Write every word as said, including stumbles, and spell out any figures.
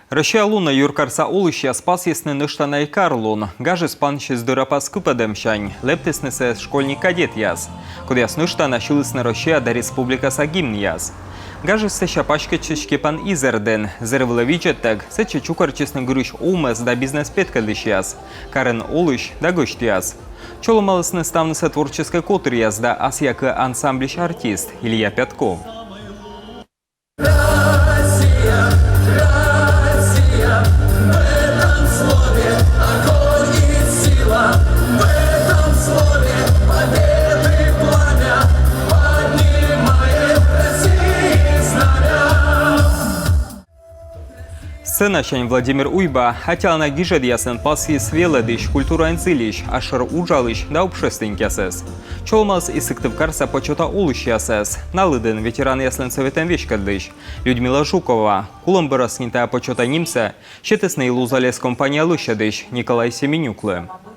Россия лунӧ юркарса олысьяс пасйисны нӧшта на и карлун. Гажыс пансис дӧрапас кыпӧдӧмсянь. Лэптісны сійӧс школьник-кадетъяс, кодъяс нӧшта на сьылісны Россия да республикаса гимнъяс. Гажыс сэсся паськӧдчис Степан изэрдын. Зэр вылӧ видзӧдтӧг сэтчӧ чукӧртчисны гырысь овмӧс да бизнес петкӧдлысьяс, карын олысь да гӧсьтъяс. Чолӧмалісны ставнысӧ творческӧй котыръяс да «Асъя кыӧ» ансамбльысь артист Илья Пятков. Сценасянь Владимир Уйба аттьӧалана гижӧдъясын пасйис велӧдысь, культураӧн зільысь, асшӧр уджалысь да общественникъясӧс. Чолӧмаліс и Сыктывкарса «Почёта» олысьясӧс. На лыдын ветеранъяслӧн сӧветӧн веськӧдлысь Людмила Жукова. Кулӧм бӧрас нин тайӧ «Почёта» нимсӧ сетісны и «Лузалес» компания лӧсьӧдысь Николай Семенюклы.